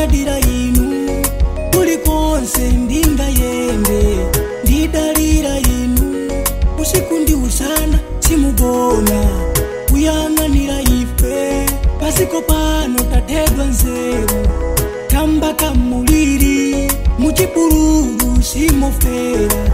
Ndimanyadira inu kulikonse ndingayende, ndidalira inu usiku ndi usana simugona kuyang'anira ife. Pasiko pano tathedwa nzeru kamba kamuliri, muchipululu simufera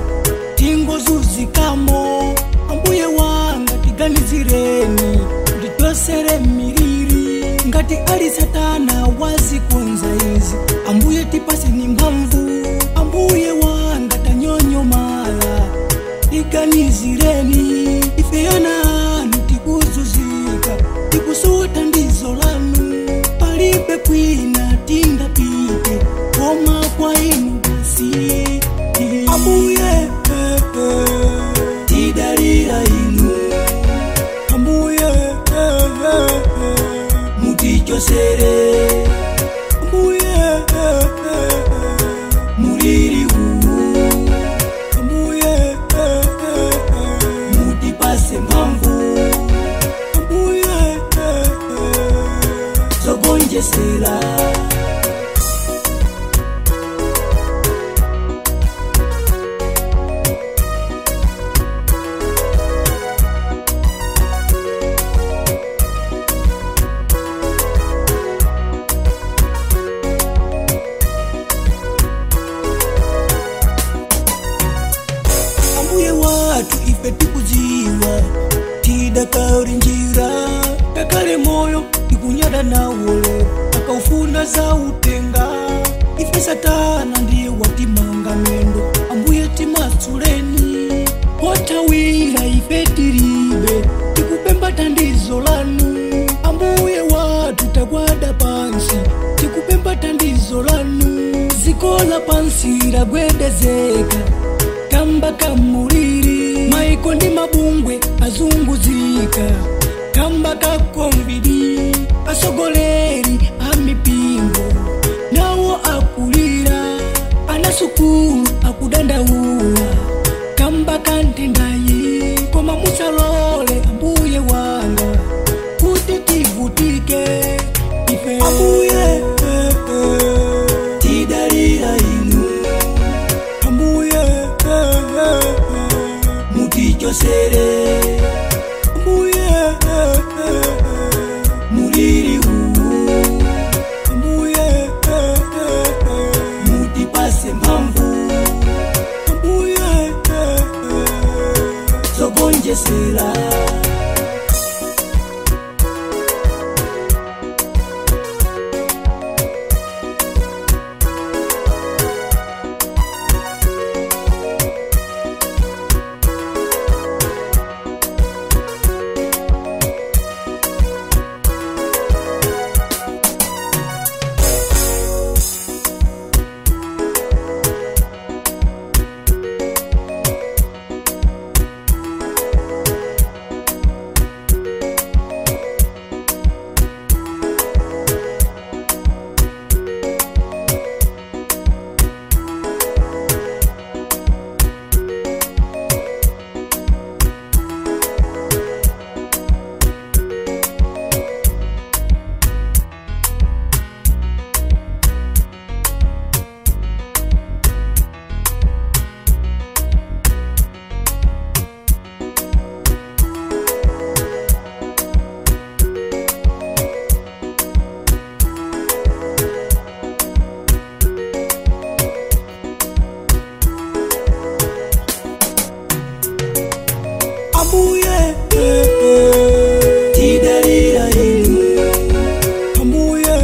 tingozuzikamo. Ambuye wanga tiganizireni nditosere miriri, ngati ali satana wazikonza izi. Ambuye tipaseni mphamvu, ambuye wanga tanyonyomala tiganizireni ife ana anu tikuzuzika, tikusuta ndizo lanu. Palibe kwina tingapite koma kwa inu basi. Ambuye tidalira inu, ambuye mutichosere, ambuye muliri uwu, ambuye mutipase mphamvu, ambuye zogonjesera. Ambuye watu ife tikuziwa tidakali njira, takale moyo tikunyada nawo akaufuna za utenga. Ife satana ndiye watimanga mendo, ambuye timasuleni pothawira ife tilibe, tikupemba thandizo lanu. Ambuye watu tagwada pansi tikupemba thandizo lanu. Zikola pansi lagwedezeka kamba kamuliri, maiko ndi mabungwe azunguzika kamba kakomvidi. Asogoleri amipingo nawo akulira, anasukulu akudandaula kamba kantendayi. Koma musalole ambuye wanga kuti tivutike ife. Ambuye tidalira inu, ambuye mutichosere, ambuye muliri uwu, ambuye mutipase mphamvu, ambuye zogonjesera. Ambuye tidalira inu, ambuye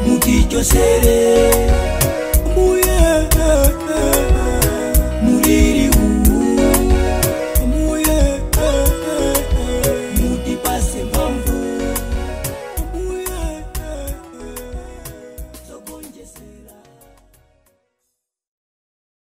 mutichosere.